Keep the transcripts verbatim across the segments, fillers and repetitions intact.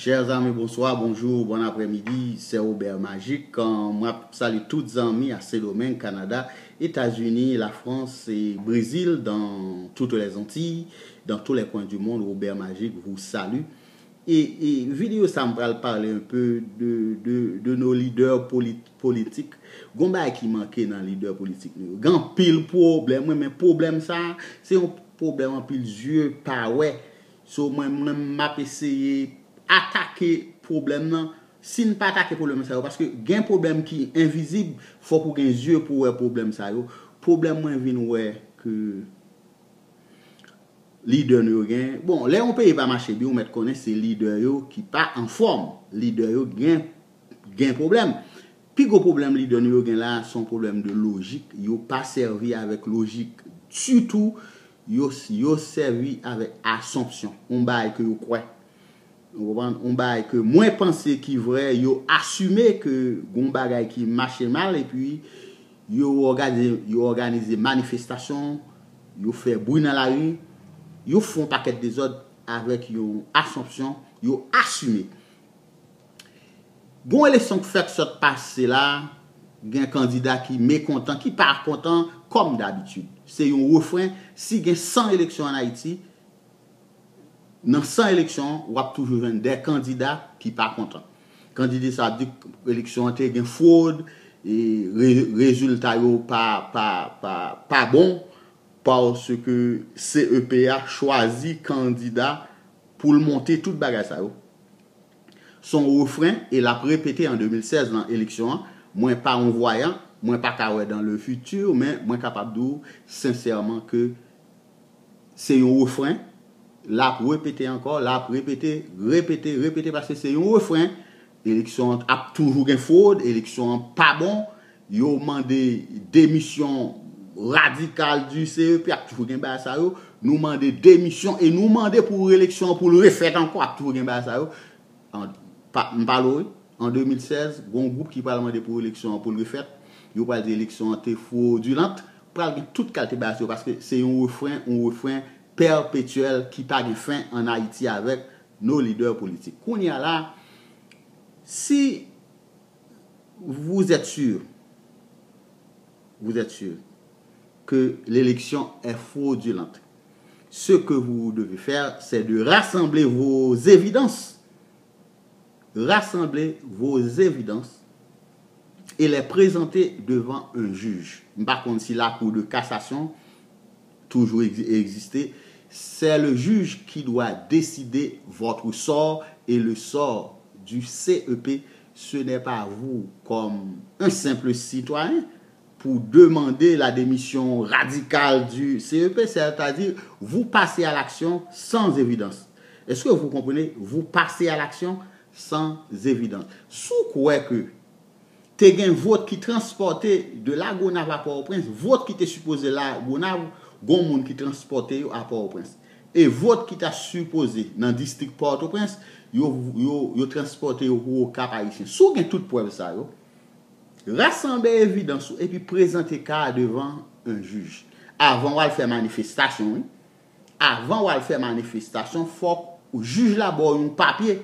Chers amis, bonsoir, bonjour, bon après-midi, c'est Robert Magique. Euh, Mwen ap salye tout zanmi a Sendomeng, Kanada, Etazini, Lafrans e Brezil, dans toutes les Antilles, dans tous les coins du monde. Robert Magique vous salue. E, e videyo sa m pral pale un peu de, de, de nos leaders poli- politiques. Gon bagay ki manke nan lidè politik nou yo. Gen anpil pwoblèm, wi, men pwoblèm sa, se yon pwoblèm anpil zye pa wè. So, mwen menm, m ap eseye atake pwoblèm nan. Si n pa atake pwoblèm sa yo, paske gen pwoblèm ki envizib, fòk ou gen zye pou wè pwoblèm sa yo. Pwoblèm mwen vin wè ke lidè nou yo gen. Bon, lè yon peyi pa mache byen, ou mèt konnen se lidè yo ki pa anfòm. Lidè yo gen, gen pwoblèm. Pi gwo pwoblèm lidè nou yo gen la, se yon pwoblèm de lojik. Yo pa sèvi avèk lojik ditou. Yo, yo sèvi avèk asonpsyon. Yon bagay ke yo kwè. Ou konprann? Yon bagay ke mwen panse ki vrè, yo asime ke gon bagay ki mache mal, epi yo òganize, yo òganize manifestasyon, yo fè bri nan lari, yo fè yon pakèt dezòd avèk yon asonpsyon, yo asime. Gon eleksyon k fèk sot pase la, gen kandida ki mekontan, ki pa kontan, kòm dabitid. Se yon refren, si gen san eleksyon ann Ayiti, nan san eleksyon, w ap toujou jwenn de kandida ki pa kontan. Kandida sa ap di eleksyon an te gen fwod, e re- rezilta yo pa, pa, pa, pa bon, paske C E P a chwazi kandida pou l monte tout bagay sa yo. Se yon refren, e l ap repete an de mil sèz nan eleksyon an. Mwen pa yon vwayan, mwen pa ka wè dans le futur, men mwen kapab di w sensèman ke se yon refren, l ap repete ankò, l ap repete, repete, repete, paske se yon refren. Eleksyon an ap toujou gen fwod, eleksyon an pa bon, yo mande demisyon radikal di C E P, ap toujou gen bagay sa yo. Nou mande demisyon e nou mande pou releksyon an pou l refèt ankò, ap toujou gen bagay sa yo. An, pa, m pale w, wi. An de mil sèz, gon gwoup ki pral mande pou eleksyon an pou l refèt. Yo pral di eleksyon an te fwodilant. Pral gen tout kalite bagay sa yo, paske se yon refren, yon refren pèpetyèl ki pa gen fen ann Ayiti avèk nos leaders politiques. Kounye a la, si vous êtes sûr, vous êtes sûr que l'élection est fraudulente, ce que vous devez faire, c'est de rassembler vos évidences. Rassembler vos évidences et les présenter devant un juge. M pa konn si lakou de kasasyon toujou egzi- egziste. C'est le juge qui doit décider votre sort et le sort du C E P. Ce n'est pas vous, comme un simple citoyen, pour demander la démission radicale du C E P, c'est-à-dire vous passez à l'action sans évidence. Est-ce que vous comprenez? Vous passez à l'action sans évidence. Si w kwè ke te gen vòt ki transpòte de Lagonav a Pòtoprens, vòt ki te sipoze Lagonav, gon moun ki transpòte yo a Pòtoprens. E vòt ki ta sipoze nan distrik Pòtoprens, yo, yo, yo transpòte yo pou Okap Ayisyen. Si w gen tout prèv sa yo, rasanble evidans ou epi prezante ka a devan yon jij. Avan w al fè manifestasyon, wi. Avan w al fè manifestasyon, fòk jij la ba w yon papye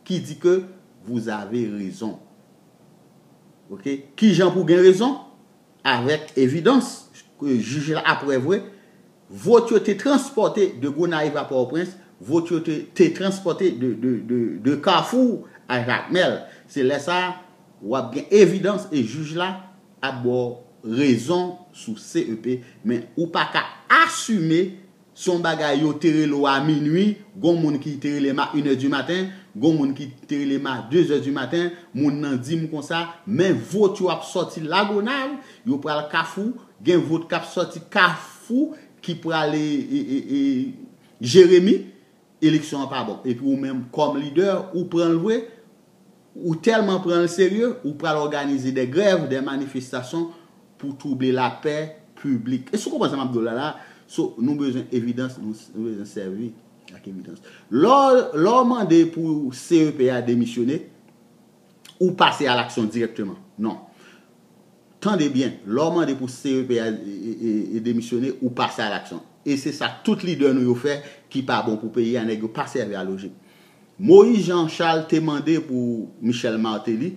ki di ke vous avez raison. Ok? Kijan pou w gen rezon? Avèk evidans ke jij la ap wè vre. Vòt yo te transpòte de Gonayiv a Pòtoprens, vòt yo te, te transpòte de, de, de, de Kafou a Jakmèl. Se lè sa a, w ap gen evidans e jij la ap ba w rezon sou C E P, men ou pa ka asime se yon bagay yo te rele w a minwi, gon moun ki te rele m a inè di maten, gon moun ki te rele m a dezè di maten, moun nan di m konsa, men vòt yo ap sòti Lagonav, yo pral Kafou, gen vòt k ap sòti Kafou ki pral e, e, e, e, Jeremi, eleksyon an pa bon. Epi ou menm kòm lidè, ou pran l vre, ou tèlman pran l serye, ou pral òganize de grèv, de manifestasyon pou twouble lapè piblik. Èske w konprann sa m ap di w la la? So, nou bezwen evidans, nou, nou bezwen sèvi ak evidans. Lè w, lè w mande pou C E P a demisyone, ou pase a laksyon dirèkteman. Non. Tande byen, lè w mande pou C E P a e, e, e, e demisyone, ou pase a laksyon. E se sa tout lidè nou yo fè ki pa bon pou peyi a, nèg yo pa sèvi a lojik. Moïse Jean Charles te mande pou Michel Martelly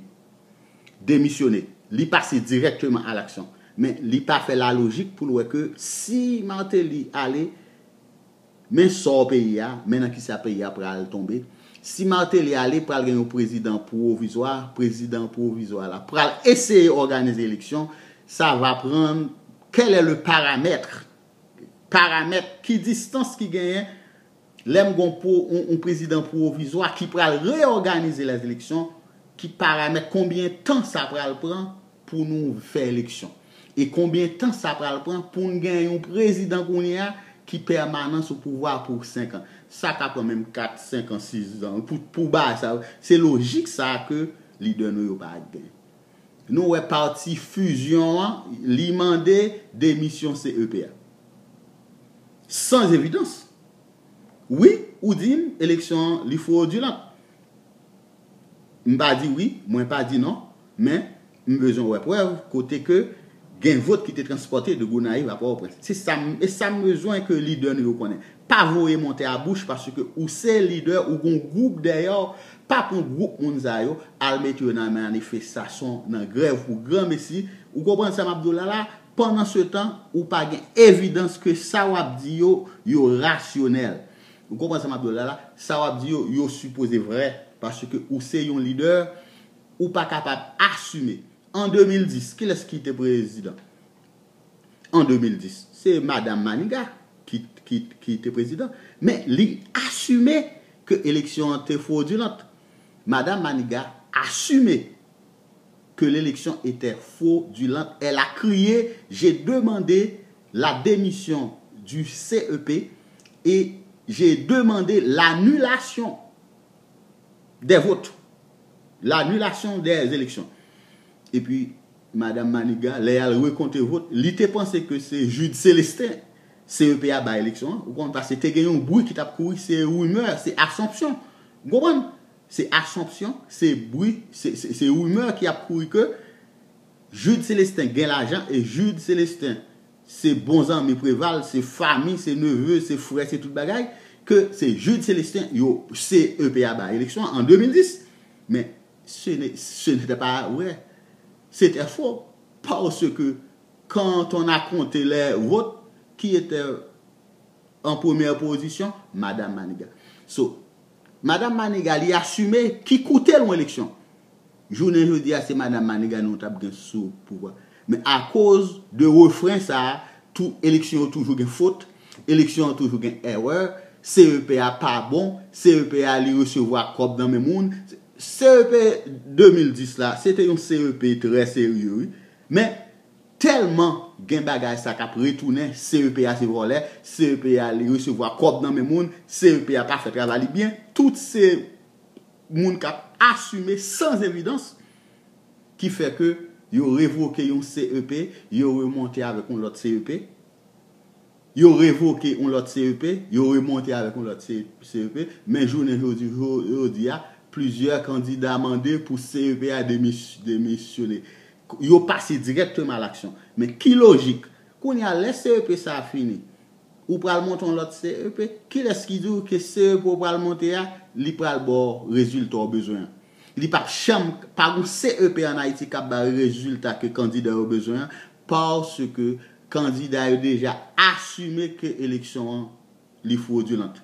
demisyone. Li pase dirèkteman a laksyon. Men li pa fè lalojik pou l wè ke si Martelly ale, men sò peyi a, men nan kisa peyi a pral tonbe. Si Martelly ale, pral gen yon prezidan pwovizwa, prezidan pwovizwa la pral eseye òganize eleksyon. Sa va pran, quel est le paramètre, paramèt, ki distans ki genyen lè m gon yon, yon prezidan pwovizwa ki pral reòganize lèzeleksyon, ki paramèt konbyen tan sa pral pran pou nou fè eleksyon. E konbyen tan sa pral pran pou n gen yon prezidan kounye a ki pèmanan sou pouvwa pou senk an. Sa ka pran menm kat, senk an, sis an pou, pou bagay sa. Se lojik sa ke lidè nou yo pa gen. Nou wè pati Fusion an, li mande demisyon C E P a. San evidans. Wi, ou di m eleksyon an li fwodilant. M pa di wi, mwen pa di non, men m bezwen wè prèv kote ke gen vòt ki te transpòte de Gonayiv a Pòtoprens. Se sa m, e sa m bezwen ke lidè nou yo konnen. Pa voye monte a bouch paske ou se lidè, ou gon gwoup dèyè w, pa pran gwoup moun sa yo, al mete yo nan manifestasyon, nan grèv pou granmesi. Ou konprann sa m ap di w la la? Pandan se tan, ou pa gen evidans ke sa w ap di yo, yo rasyonèl. Ou konprann sa m ap di w la la? Sa w ap di yo, yo sipoze vrè, paske ou se yon lidè, ou pa kapab asime. An de mil dis, kilès ki te prezidan? An de mil dis, se Madanm Maniga ki, ki, ki te prezidan. Men li asime ke eleksyon an te fwodilant. Madanm Maniga asime que l'élection était fraudulente. Elle a crié, j'ai demandé la démission du C E P et j'ai demandé l'annulation des votes, l'annulation des élections. Epi, Madanm Maniga, lè y al rekonte vòt, li te panse ke se Jude Célestin, C E P a bay eleksyon an. Ou konprann? Paske te gen yon bri ki t ap kouri, se rimè, se asonpsyon. Ou konprann? Se asonpsyon, se bri, se, se, se rimè ki ap kouri ke Jude Célestin gen lajan e Jude Célestin se bon zanmi Preval, se fanmi, se neve, se frè, se tout bagay, ke se Jude Célestin yo C E P a bay eleksyon an de mil dis. Men ce n'est, ce n'était pas vrai. C'était faux. Parce que quand on a compté les votes, qui était en première position? Madanm Maniga. So, Madanm Maniga, li asime ki koute l yon eleksyon. Jounen jodi a, se Madanm Maniga nou t ap gen sou pouvwa. Men akoz de refren sa a, tou eleksyon yo toujou gen fot, eleksyon yo toujou gen erè, C E P a pa bon, C E P a li resevwa kòb nan men moun. C E P de mil dis la, se te yon C E P trè serye, wi. Men tèlman gen bagay sa k ap retounen, C E P a se vòlè, C E P a li resevwa kòb nan men moun, C E P a pa fè travay li byen. Tout se moun k ap asime san evidans ki fè ke yo revoke yon C E P, yo remonte avèk yon lòt C E P. Yo revoke yon lòt C E P, yo remonte avèk yon lòt C-, C E P, men jounen jodi, jo-, jodi a, plizyè kandida mande pou C E P a demis-, demisyone. Yo pase dirèkteman a laksyon. Men ki lojik? Kounye a, lè C E P sa a fini, ou pral monte yon lòt C E P. Kilès ki di w ke C E P ou pral monte a, li pral ba w rezilta w bezwen an? Li p ap janm, pa gon C E P ann Ayiti k ap ba rezilta ke kandida yo bezwen an, paske kandida yo deja asime ke eleksyon an li fwodilant.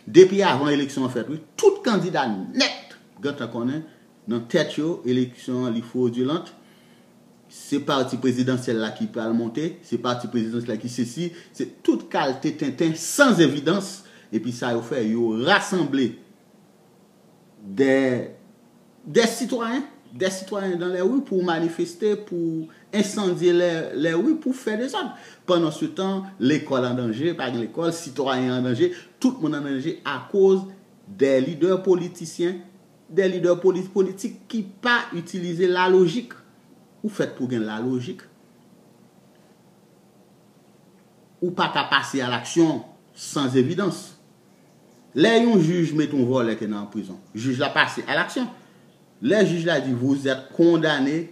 Depi avan eleksyon an fèt, wi, tout kandida nèt gentan konnen nan tèt yo eleksyon an li fwodilant. Se pati prezidansyèl la ki pral monte, se pati prezidansyèl la ki sesi, se tout kalte tenten san evidans, epi sa yo fè, yo rasanble de, de sitwayen, de sitwayen dans les rues pou manifeste, pou ensandye les, les rues, pou fè dezòd. Pandan se tan, lekòl an danje, pa gen lekòl, sitwayen an danje, tout moun an danje akoz de lidè politisyen, de lidè poli-, politik ki pa itilize lalojik. Ou fèt pou gen lalojik. Ou pa ka pase a laksyon san evidans. Lè yon jij met yon vòlè ke nan prizon, jij la pase a laksyon. Lè jij la di, vous êtes condamné,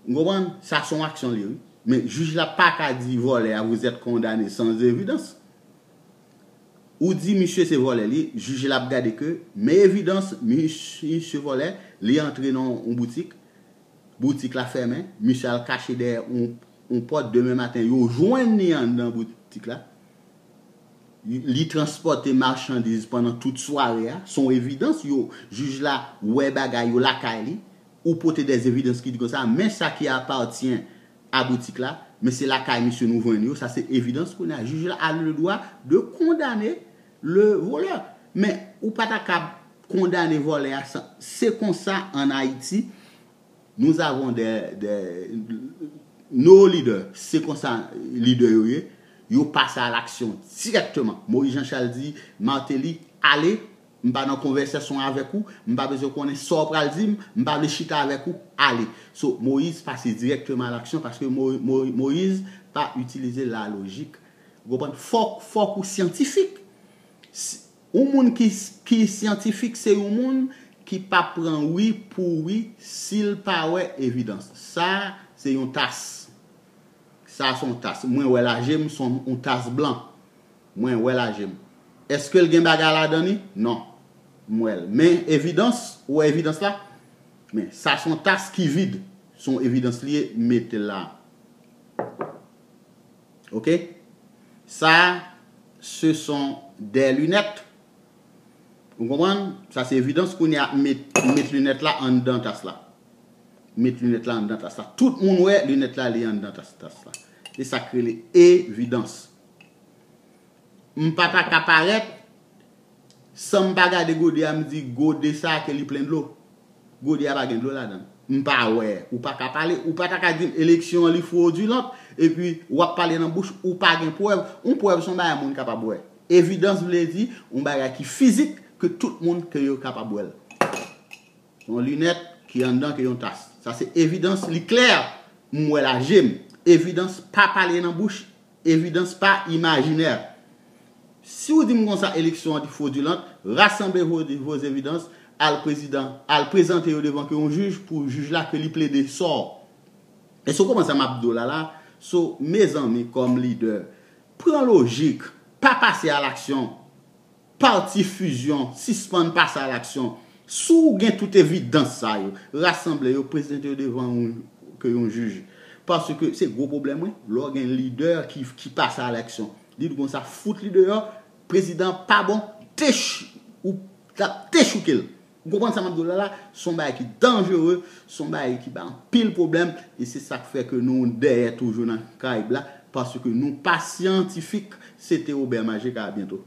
ou konprann? Sa se yon aksyon li, wi. Men jij la pa ka di vòlè a, vous êtes condamné, san evidans. Ou di misye se vòlè li, jij la ap gade ke, men evidans, misye vòlè, li antre nan yon boutik, boutik la fèmen, misye al kache dèyè yon, yon pòt, demen maten yo jwenn li anndan boutik la. Li transpòte machandiz pandan tout sware a, se yon evidans, yo, jij la wè bagay yo lakay li, ou pote des evidans ki di konsa, men sa ki apatyen a boutik la, men se lakay misye nou jwenn yo, sa se evidans kounye a jij la a le dwa de kondane le volè. Men ou pa ta ka kondane vòlè a san, se konsa an Ayiti, nous avons des, des, nos leaders, se konsa lidè yo ye, yo pase a laksyon dirèkteman. Moïse Jean Charles di Martelly, ale, m pa nan konvèsasyon avèk ou, m pa bezwen konnen sa w pral di m, m pa vle chita avèk ou, ale. So, Moïse pase dirèkteman a laksyon paske Mo, Mo, Moïse pa itilize la lojik. Ou konprann? Fòk, fòk ou syantifik. Si, yon moun ki, ki syantifik se yon moun ki pa pran wi pou wi si l pa wè evidans. Sa, se yon tas. Sa se yon tas. Mwen wè l a je m, se yon, yon tas blan. Mwen wè l a je m. Èske l gen bagay ladan li? Non. M wè l. Men evidans, ou wè evidans la? Men sa se yon tas ki vid. Se yon evidans li ye, mete l la. Ok? Sa, ce sont des lunettes. Ou konprann? Sa se evidans kounye a, met, met linèt la anndan tas la. Met linèt la anndan tas la. Tout moun wè linèt la li anndan tas, tas la. E sa k rele evidans. M pa ta ka parèt san m pa gade gode a, m di gode sa ke li plen dlo. Gode a pa gen dlo ladan l. M pa wè. Ou pa ka pale, ou pa ta ka di m eleksyon an li fwodilant, epi w ap pale nan bouch, ou pa gen prèv. Yon prèv se yon bagay moun kapab wè. Evidans vle di yon bagay ki fizik ke tout moun ke yo kapab wè l. Yon linèt ki anndan ke yon tas. Sa se evidans, li klè. M wè l a je m. Evidans pa pale nan bouch, evidans pa imajinè. Si w di m konsa eleksyon an te fwodilant, rasanble vos, vos evidans, al prezidan, al prezante yo devan ke yon jij pou jij la ke li plede sò. E so kòman sa m ap di w la la? So, mezanmi, kòm lidè, pran lojik, pa pase a laksyon. Pati fizyon, sispann pase a laksyon. Si w gen tout evidans sa yo, rasanble yo, prezante yo devan yon, ke yon jij. Paske se gwo pwoblèm, wi. Lè w gen lidè ki, ki pase a laksyon. Li di konsa, fout li deyò, prezidan pa bon, tech, ou t ap techouke l. Ou konprann sa m ap di w la la? Se yon bagay ki danjere, se yon bagay ki bay anpil pwoblèm, e se sa k fè ke nou dèyè toujou nan Karayib la, paske nou pa syantifik. Se te Robert Magic, a byento.